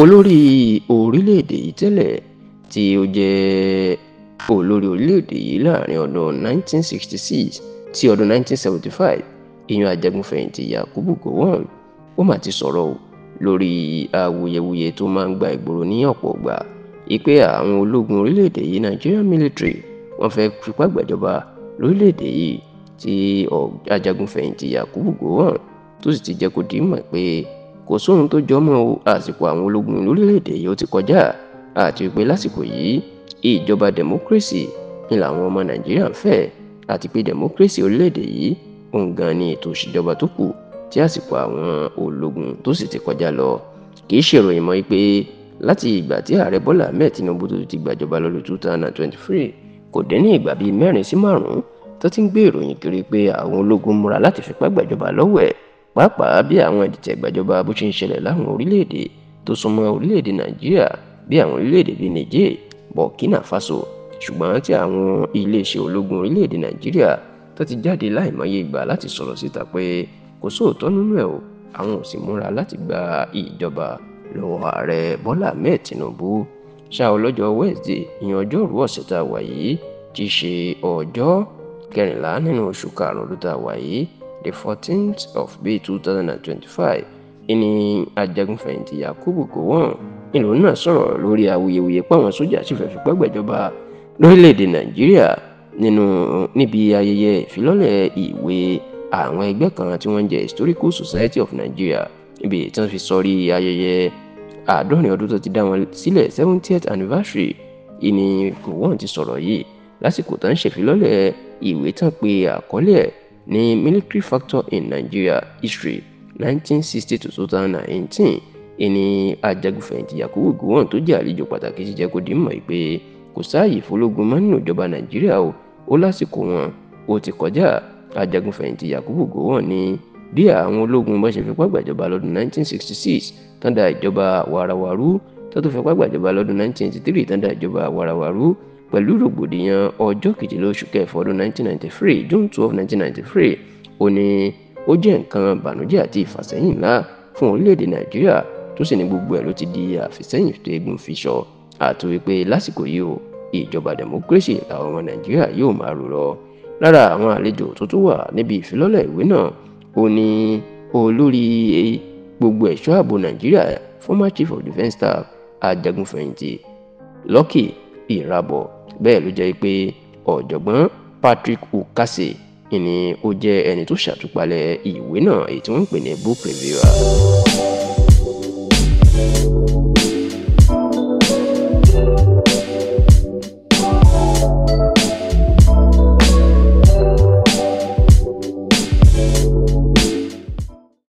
Olórí orílẹ̀-èdè yìí tẹ́lẹ̀ tí ó jẹ́ olórí orílẹ̀-èdè yìí láàrin ọdún 1966 sí ọdún 1975, ìyẹn ajagunfẹ̀yìntì Yakubu Gowon, ó mà ti sọ̀rọ̀ o lórí awuyewuye tó máa ń gba ìgboro ní ọ̀pọ̀ ìgbà ìpè àwọn ológun orílẹ̀-èdè yìí, Nigerian military, wọ́n fẹ́ fipá gbàjọba lórílẹ̀-èdè yìí, tí ajagunfẹ̀yìntì Yakubu Gowon tó sì ti jẹ́ kó di mọ̀ pé kò sóhun tó jọmọ́ o, àsìkò àwọn ológun lórílẹ̀-èdè yìí ó ti kọjá, àti pé lásìkò yìí ìjọba democracy ni làwọn ọmọ Nàìjíríà ń fẹ́, àti pé democracy orílẹ̀-èdè yìí òun gan ni ètò ìṣèjọba tó kù tí àsìkò àwọn ológun tó sì ti kọjá lọ. Kì í ṣèròyìn mọ́ pé láti ìgbà tí ààrẹ Bọ́lá Ahmed Tinubu tó ti gbàjọba lọ́dún 2023, kò dín ní ìgbà bíi 4 sí 5 tó ti ń gbé ìròyìn kiri pé àwọn ológun múra láti fipá gbàjọba lọ́wọ́ ẹ̀, pàápàá bí àwọn ìdìtẹ̀ gbàjọba bó ṣe ń ṣẹlẹ̀ láwọn orílẹ̀-èdè tó súnmọ́ orílẹ̀-èdè Nàìjíríà bí àwọn orílẹ̀-èdè bíi Niger, Burkina Faso. Ṣùgbọ́n tí àwọn iléeṣẹ́ ológun orílẹ̀-èdè Nàìjíríà tó ti jáde láìmọye ìgbà láti sọ̀rọ̀ síta pé kò sóòótọ́ nínú ẹ̀ o, àwọn ò sì múra láti gba ìjọba lọ́wọ́ ààrẹ Bọ́lá Ahmed Tinubu. Ṣá ọlọ́jọ́ Wednesday, ìyẹn ọjọ́rú ọ̀sẹ̀ tá a wà yìí, tí í ṣe ọjọ́ 14 nínú oṣù karùn-ún ọdún tá a wà yìí, the 14th of May 2025, ìní ajagunfẹ̀yìntì Yakubu Gowon ìlú náà sọ̀rọ̀ lórí awuyewuye páwọn sójà sì fẹ́ fipá gbàjọba lórílẹ̀‐èdè Nàìjíríà nínú níbi ayẹyẹ ìfilọ́lẹ̀ ìwé àwọn ẹgbẹ́ kan tí wọ́n ń jẹ́ Historical Society of Nigeria, níbi tí wọ́n fi sọrí ayẹyẹ 70 ọdún tó ti dá wọn sílẹ̀, 70th anniversary. Ìní Gowon ti sọ̀rọ̀ yìí lásìkò tó ń ṣèfilọ́lẹ̀ ìwé tán pé àkọlé ẹ̀ ní Military Factor in Nigeria History 1960 to 2018. Ìní ajagunfẹ̀yìntì Yakubu Gowon tó jẹ́ àlejò pàtàkì ti jẹ́ kó di mọ̀ pé kò sáàyè fọlógun mọ́ nínú ìjọba Nàìjíríà o, ó lásìkò wọn ó ti kọjá. Ajagunfẹ̀yìntì Yakubu Gowon ní bí àwọn ológun bá ṣe fipá gbàjọba lọ́dún 1966 tán da ìjọba wàràwàrú, tó tún fipá gbàjọba lọ́dún 1983 tán da ìjọba wàràwàrú pẹ̀lú rògbòdìyàn ọjọ́ 12 oṣù kẹfà ọdún 1993, June 12, 1993, ó ní ó jẹ́ nǹkan bànújẹ́ àti ìfàsẹ́yìn ńlá fún orílẹ̀-èdè Nàìjíríà, tó sì ní gbogbo ẹ̀ ló ti di àfisẹ́yìn tó eégún fi sọ, àti wípé lásìkò yìí o, ìjọba democracy làwọn ọmọ Nàìjíríà yóò máa rò lọ. Lára àwọn àlejò tó tún wà níbi ìfilọ́lẹ̀ ìwé náà, ó ní olórí gbogbo ẹ̀ṣọ́ ààbò Nàìjíríà, former chief of defence staff ajagunfẹ̀yìntì Lucky Irabor. Bẹ́ẹ̀ ló jẹ́ pé ọ̀jọ̀gbọ́n Patrick Ukase ni ó jẹ́ ẹni tó ṣàtúpalẹ̀ ìwé náà, èyí tí wọ́n ń pè ní book reviewer.